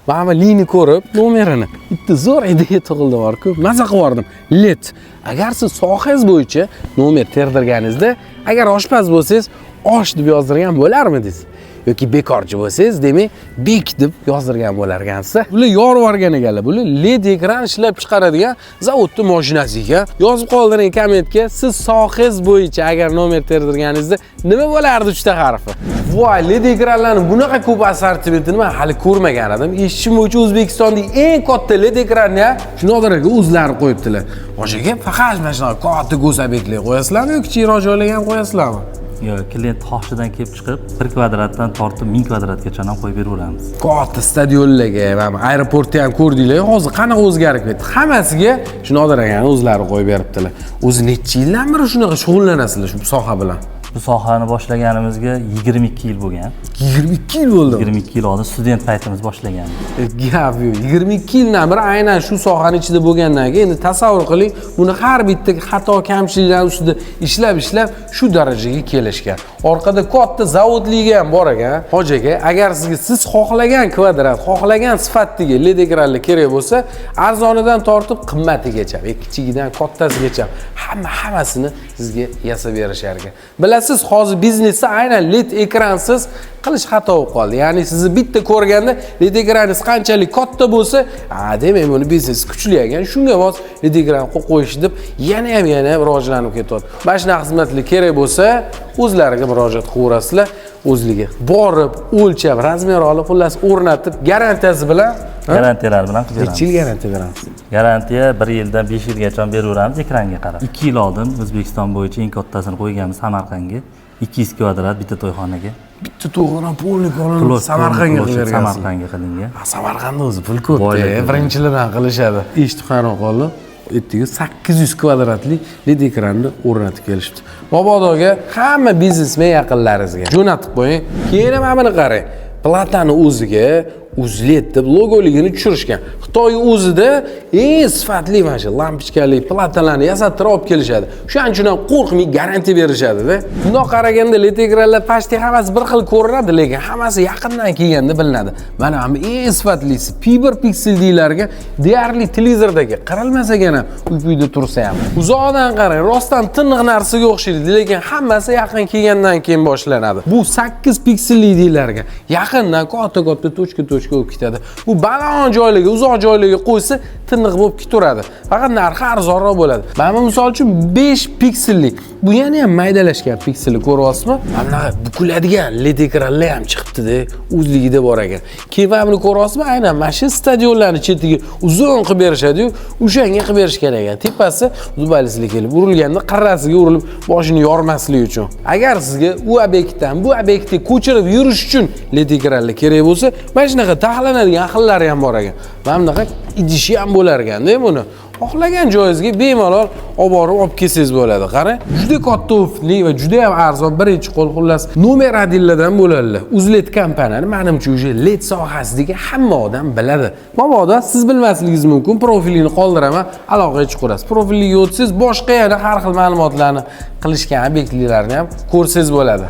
Mana bu lini ko'rib, nomerini bitta zo'r ideya tug'ildi borku, maza qilib yubordim. LED. Agar siz sohangiz bo'yicha nomer terdirganingizda, agar oshpaz bo'lsangiz, osh deb yozdirgan bo'larmidingiz? Yoki bekorchi bo'lsangiz, demak, bek deb yozdirgan bo'larkansiz. Bular yorib yuborgan ekanlar. Bular LED ekran ishlab chiqaradigan zavodning mashinasi ekan. Yozib qoldiring kommentga, siz sohangiz bo'yicha agar nomer terdirganingizda nima bo'lardi uchta harfi? Voy, LED ekranlarni bunaqa ko'p assortimentini men hali ko'rmagan edim. Eshitishim bo'yicha O'zbekistondagi eng katta LED ekranni ham shu Nodir aka o'zlari qo'yibdilar. Hoji aka, faqat mana shunaqa katta go'zabeklar qo'yasizlarmi yoki kichikroq joylarga ham qo'yasizlarmi? Yo'q, klient xohishidan kelib chiqib, 1 kvadratdan tortib 1000 kvadratgacha ham qo'yib beraveramiz. Katta stadionlarga, mana aeroportda ham ko'rdinglar, hozir qanaqa o'zgarib ketdi. Hammasiga shu Nodir akani o'zlari qo'yib beribdilar. O'zi necha yildan beri shunaqa shug'ullanasizlar shu soha bilan? Bu sohani boshlaganimizga 22 yil bo'lgan. 22 yil bo'ldi. 22 yil oldin student paytimiz boshlagan. Gap yo'q. 22 yildan beri aynan shu sohani ichida bo'lgandan keyin endi tasavvur qiling, buni har bitta xato kamchiliklar ustida ishlab ishlab shu darajaga kelishgan. Orqada katta zavodligi ham bor ekan. Hoji aka, agar sizga siz xohlagan kvadrat, xohlagan sifatdagi LED ekranlar kerak bo'lsa, arzonidan tortib qimmatigacha, kichigidan kattasigacha hammasini sizga yasab berishar ekan. Bilasiz, hozir biznesda aynan LED ekransiz qilish xato bo'lib qoldi. Ya'ni sizni bitta ko'rganda LED ekraningiz qanchalik katta bo'lsa, a, demak buni biznes kuchli ekan, shunga mos LED ekran qo'yib qo'yish deb yana ham rivojlanib ketyapti. Mana shunaqa xizmatlar kerak bo'lsa, o'zlariga murojaat qilaverasizlar. O'zligi borib, o'lchab, razmer olib, xullas o'rnatib, garantiyasi bilan, ha? Garantiyalar bilan qilib Necha yil beramiz. Garantiya beramiz? Garantiya 1 yildan 5 yilgacha beraveramiz ekranga qarab. 2 yil oldin O'zbekiston bo'yicha eng kattasini qo'yganmiz Samarqandga. 200 kvadrat bitta to'yxonaga. Bitta to'yxona полный ko'rinib Samarqandga qilib bergansiz. Samarqandga qilingan. Ha, Samarqandda o'zi pul ko'p, Boylik. birinchilardan qilishadi. Eshitib hayron qoldim. Ertaga 800 kvadratli LED ekranni o'rnatib kelishibdi. Mabodoga hamma biznesmen yaqinlaringizga jo'natib qo'ying. Keyin ham mana buni qarang. Platani o'ziga UzLED deb logoligini tushirishgan. Xitoy o'zida eng sifatli mana shu lampochkali platalarni yasattirib olib kelishadi. O'shaning uchun ham qo'rqmay garantiya berishadi-da. Bundoq qaraganda LED ekranlar почти hammasi bir xil ko'rinadi, lekin hammasi yaqindan kelganda bilinadi. Mana bu eng sifatlisi P1 piksel deylarga deyarli televizordagi qirilmas ekan ham uyda tursa ham. Uzoqdan qarang, rostdan tiniq narsaga o'xshaydi, lekin hammasi yaqin kelgandan keyin boshlanadi. Bu 8 pikselli deylarga yaqindan katta-katta точка-точка bo'lib ketadi. Bu baland joylarga, uzoq joylarga qo'ysa tiniq bo'lib ketaveradi. Faqat narxi arzonroq bo'ladi. Mana bu misol uchun 5 pikselli. Bu yana ham maydalashgan pikselni ko'ryapsizmi? Mana bunaqa bukiladigan LED ekranlar ham chiqibdi-da, o'zligida bor ekan. Keyin mana buni ko'ryapsizmi? Aynan mana shu stadionlarni chetiga uzun qilib berishadi-yu, o'shanga qilib berishgan ekan. Tepasi zubalisizlik kelib urilganda qirrasiga urilib boshini yormasligi uchun. Agar sizga u obyektdan bu obyektga ko'chirib yurish uchun LED ekranlar kerak bo'lsa, mana shunaqa taxlanadigan xillari ham bor ekan. Mana bunaqa idishi ham bo'lar ekanda buni. Xohlagan joyingizga bemalol olib borib olib kelsangiz bo'ladi. Qarang, juda katta ofli va juda ham arzon, birinchi qo'l, xullas nomer 1 lardan bo'ladilar. UzLED kompaniyani menimcha уже LED sohasidagi hamma odam biladi. Mabodo siz bilmasligingiz mumkin, profilini qoldiraman, aloqaga chiqaverasiz. Profiliga o'tsangiz boshqa yana har xil ma'lumotlarni qilishgan obyektlarni ham ko'rsangiz bo'ladi.